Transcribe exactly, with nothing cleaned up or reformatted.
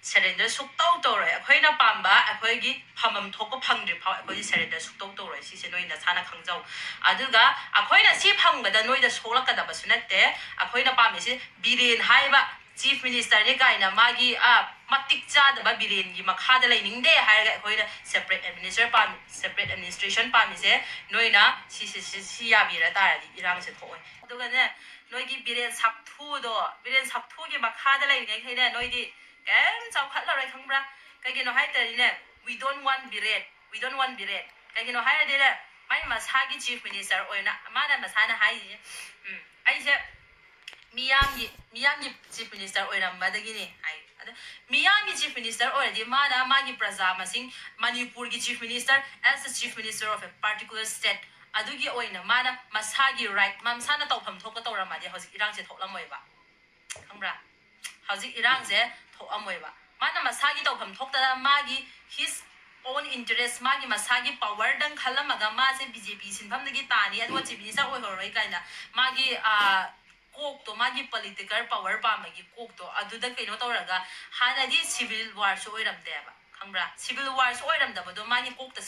Surrender ꯁꯨꯛꯇꯧ ꯇꯧꯔꯣꯏ꯫ ꯑꯩꯈꯣꯏꯅ ꯄꯥꯝꯕ ꯑꯩꯈꯣꯏꯒꯤ ꯐꯝꯐꯝ ꯊꯣꯛꯄ ꯐꯪꯗ꯭ꯔꯤ ꯐꯥꯎ ꯑꯩꯈꯣꯏꯗꯤ surrender ꯁꯨꯛꯇꯧ ꯇꯧꯔꯣꯏ꯫ ꯁꯤꯁꯦ ꯅꯣꯏ ꯅꯁꯥꯅ ꯈꯪꯖꯧ꯫ ꯑꯗꯨꯒ ꯑꯩꯈꯣꯏꯅ ꯁꯤ ꯐꯪꯕꯗ ꯅꯣꯏꯗ ꯁꯣꯛꯂꯛꯀꯗꯕꯁꯨ ꯅꯠꯇꯦ꯫ ꯑꯩꯈꯣꯏꯅ ꯄꯥꯝꯃꯤꯁꯤ ꯕꯤꯔꯦꯟ ꯍꯥꯏꯕ chief ministerꯅꯤ ꯀꯥꯏꯅ ꯃꯥꯒꯤ, ꯑ, ꯃꯇꯤꯛ ꯆꯥꯗꯕ ꯕꯤꯔꯦꯟꯒꯤ ꯃꯈꯥꯗ ꯂꯩꯅꯤꯡꯗꯦ ꯍꯥꯏꯔꯒ ꯑꯩꯈꯣꯏꯅ separate administer ꯄꯥꯝꯃꯤ, separate administration ꯄꯥꯝꯃꯤꯁꯦ꯫ ꯅꯣꯏꯅ ꯁꯤ, ꯁꯤ, ꯁꯤ, ꯁꯤ ꯌꯥꯕꯤꯔ ꯇꯥꯔꯗꯤ ꯏꯔꯥꯡꯁꯦ ꯊꯣꯛꯑꯣꯏ꯫ ꯑꯗꯨꯒꯅꯦ, ꯅꯣꯏꯒꯤ ꯕꯤꯔꯦꯟ ꯁꯥꯛꯊꯨꯗꯣ, ꯕꯤꯔꯦꯟ ꯁꯥꯛꯊꯨꯒꯤ ꯃꯈꯥꯗ ꯂꯩꯔꯤꯉꯩꯈꯩꯅꯦ, ꯅꯣꯏꯗꯤ ꯀꯩꯝ ꯆꯥꯎꯈꯠꯂꯔꯣꯏ, ꯈꯪꯕ꯭ꯔꯥ? ꯀꯩꯒꯤꯅꯣ ꯍꯥꯏꯇꯥꯔꯗꯤꯅꯦ, we don't want Biren, we don't want Biren. ꯀꯩꯒꯤꯅꯣ ꯍꯥꯏꯔꯗꯤꯅꯦ, ꯃꯥꯏ ꯃꯁꯥꯒꯤ chief minister ꯑꯣꯏꯅ ꯃꯥꯅ ꯃꯁꯥꯅ ꯍꯥꯏꯔꯤꯁꯦ, "ꯎꯝ, ꯑꯩꯁꯦ ꯃꯤꯌꯥꯝꯒꯤ, ꯃꯤꯌꯥꯝꯒꯤ chief minister ꯑꯣꯏꯔꯝꯕꯗꯒꯤꯅꯤ" ꯍꯥꯏ꯫ ꯑꯗ ꯃꯤꯌꯥꯝꯒꯤ chief minister ꯑꯣꯏꯔꯗꯤ ꯃꯥꯅ ꯃꯥꯒꯤ ꯄ꯭ꯔꯖꯥ ꯃꯁꯤꯡ, ꯃꯅꯤꯄꯨꯔꯒꯤ chief minister, as a chief minister of a particular state, ꯑꯗꯨꯒꯤ ꯑꯣꯏꯅ ꯃꯥꯅ ꯃꯁꯥꯒꯤ right, ꯃꯥ ꯃꯁꯥꯅ ꯇꯧꯐꯝ ꯊꯣꯛꯄ ꯇꯧꯔꯝꯃꯗꯤ ꯍꯧꯖꯤꯛ ꯏꯔꯥꯡꯁꯦ ꯊꯣꯛꯂꯝꯃꯣꯏꯕ, ꯈꯪꯕ꯭ꯔꯥ? ꯍꯧꯖꯤꯛ ꯏꯔꯥꯡꯁꯦ ꯊꯣꯛꯑꯝꯃꯣꯏꯕ꯫ ꯃꯥꯅ ꯃꯁꯥꯒꯤ ꯇꯧꯐꯝ ꯊꯣꯛꯇꯅ ꯃꯥꯒꯤ his own interest, ꯃꯥꯒꯤ ꯃꯁꯥꯒꯤ powerꯗꯪ ꯈꯜꯂꯝꯃꯒ ꯃꯥꯁꯦ BJP ꯁꯤꯟꯐꯝꯗꯒꯤ ꯇꯥꯅꯤ, ꯑꯗꯨꯒ chief minister ꯑꯣꯏꯍꯧꯔꯔꯣꯏ ꯀꯥꯏꯅ ꯃꯥꯒꯤ, ꯑꯥ, ꯀꯣꯛꯇꯣ, ꯃꯥꯒꯤ political power ꯄꯥꯝꯕꯒꯤ ꯀꯣꯛꯇꯣ ꯑꯗꯨꯗ ꯀꯩꯅꯣ ꯇꯧꯔꯒ, ꯍꯥꯟꯅꯗꯤ civil warꯁꯨ ꯑꯣꯏꯔꯝꯗꯦꯕ, ꯈꯪꯕ꯭ꯔꯥ? Civil warꯁꯨ ꯑꯣꯏꯔꯝꯗꯕꯗꯣ ꯃꯥꯒꯤ ꯀꯣꯛꯇ